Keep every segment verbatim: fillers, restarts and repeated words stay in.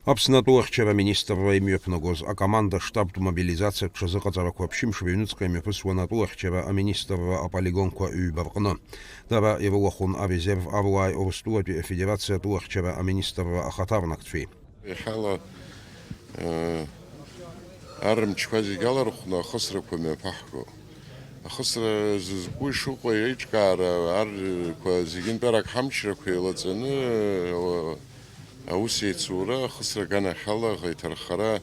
Аԥсны атәылахьчара аминистрра имҩаԥнагоз акоманда-штабтә мобилизациатә ҽазыҟаҵарақәа ԥшьымш рыҩныҵҟа имҩаԥысуан атәылахьчара аминистрра аполигонқәа ҩба рҟны. Дара ирылахәын арезерв аруааи Урыстәылатәи Афедерациа атәылахьчара аминистрра ахаҭарнакцәеи. Иахьала, э, арымчқәа зегьы алархәны ахысрақәа мҩаԥаҳго. Ахысра зызку ишыҟоу еиҿкаара арқәа зегьынтәарак ҳамчрақәа еилаҵаны, э, аус еицура, ахысра аганахьала аӷа иҭархара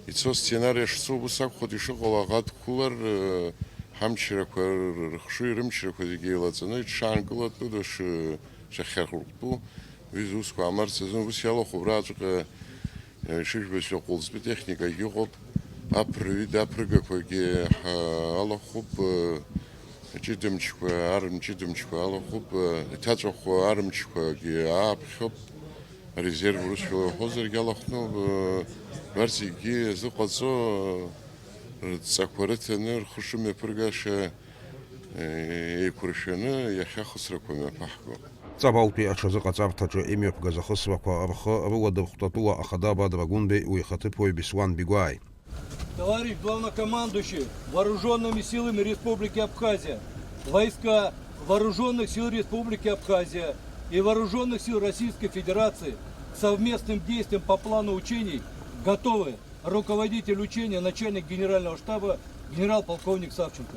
ицо сценари шцо, убыс акәхоит ишыҟало, аӷа дқәылар, э, ҳамчрақәа рыхшыҩ рымчрақәа зегьы еилаҵаны иҽшаанкылатәу, дыш-, шахьархәтәу, уи зусқәа амарц азын ус иалахәуп, рааҵәҟьа, э, ишыжәбо, ишыҟоу, ҟәылӡтәы техникагьы ыҟоуп, аԥырҩы даԥыргақәагьы ҳа-, алахәуп, э, аҷыдамчқәа, армҷыдамчқәа алахәуп, э, иҭаҵәаху армчқәагьы ааԥхьоуп, арезерв урысшәала иуҳәозаргьы алахәноуп, э, убарҭ зегьы зыҟаҵо, э, рҵақәа рыҭаны рхы шымҩаԥыргаша, э, еиқәыршәаны иахьа ахысрақәа мҩаԥаҳгоуп. Ҵабалтәи аҽазыҟаҵарҭаҿы имҩаԥгаз ахысрақәа рхы рыладырхәт атәыла ахада Бадра Гәынбеи уи ихаҭыԥуаҩ Беслан Бигәааи. Товарищ главнокомандующий, вооружёнными силами Республики Абхазия, войска вооружённых сил Республики Абхазия и вооружённых сил Российской Федерации к совместным действиям по плану учений готовы. Руководитель учения, начальник генерального штаба, генерал-полковник Савченко.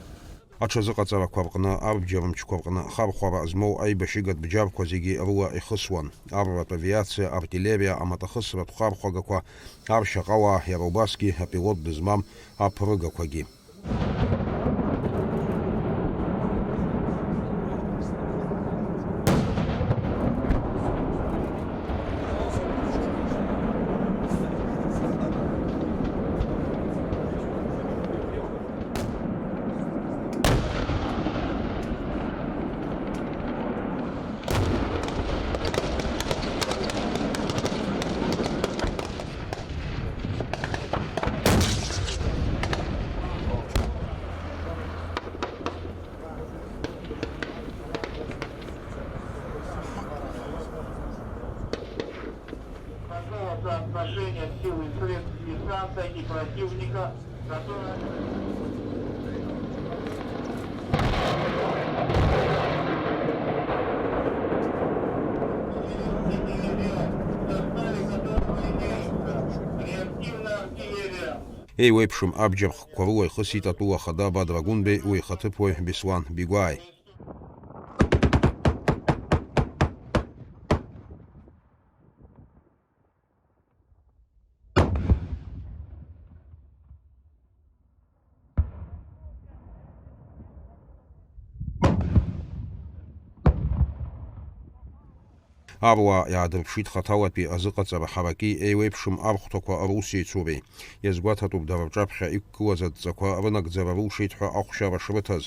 Аҽазыҟаҵарақәа рҟны, арбџьармчқәа рҟны хархәара змоу аибашьыгатә бџьарқәа зегьы рыла ихысуан, арратә авиациа, артиллериа, амаҭахысратә хархәагақәа, аршьаҟауаа, иара убасгьы апилот дызмам аԥрыгақәагьы. Какого соотношения сил и средств десанта и противника, которые Реактивная артиллерия. Еиуеиԥшым абџьар хкқәа рыла ихысит атәыла ахада Бадра Гәынбеи уи ихаҭыԥуаҩ Беслан Бигәааи. Аруаа иаадырԥшит хаҭалатәи азыҟаҵара ҳараки еиуеиԥшым архәҭақәа русеицуреи. Иазгәаҭатәуп, дара рҿаԥхьа иқәгылаз адҵақәа рынагӡара рылшеит ҳәа ахәшьара шрыҭаз.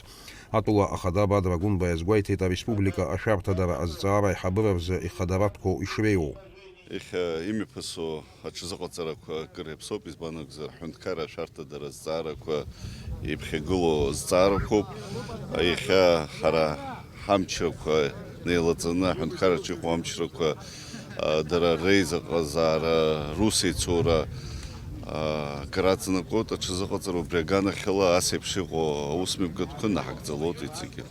Атәыла ахада Бадра Гәынба иазгәеиҭеит ареспублика ашәарҭадара азҵаара аиҳабыра рзы ихадаратәқәоу ишреиуоу. Иахьа имҩаԥысуа аҽазыҟаҵарақәа акыр иаԥсоуп, избан акәзар, ҳҳәынҭқарра ашәарҭадара азҵаарақәа иԥхьагылоу зҵаарақәоуп. Иахьа ҳара ҳамчрақәа неилаҵаны, аҳәынҭқарраҿы иҟоу амчрақәа, а, дара реизыҟазаара, русеицура, а, акыр аҵанакуеит. Аҽазыҟаҵара убри аганахьала ас еиԥш иҟоу аусмҩаԥгатәқәа наҳагӡалоит иҵегьы.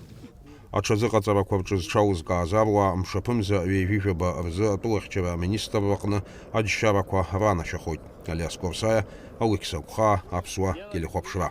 Аҽазыҟаҵарақәа рҿы зҽалызкааз аруаа мшаԥымза ҩажәижәаба рзы атәылахьчара аминистрра аҟны аџьшьарақәа ранашьахоит. Алиас Корсаиа, Алықьса Гәхаа, Аԥсуа телехәаԥшра.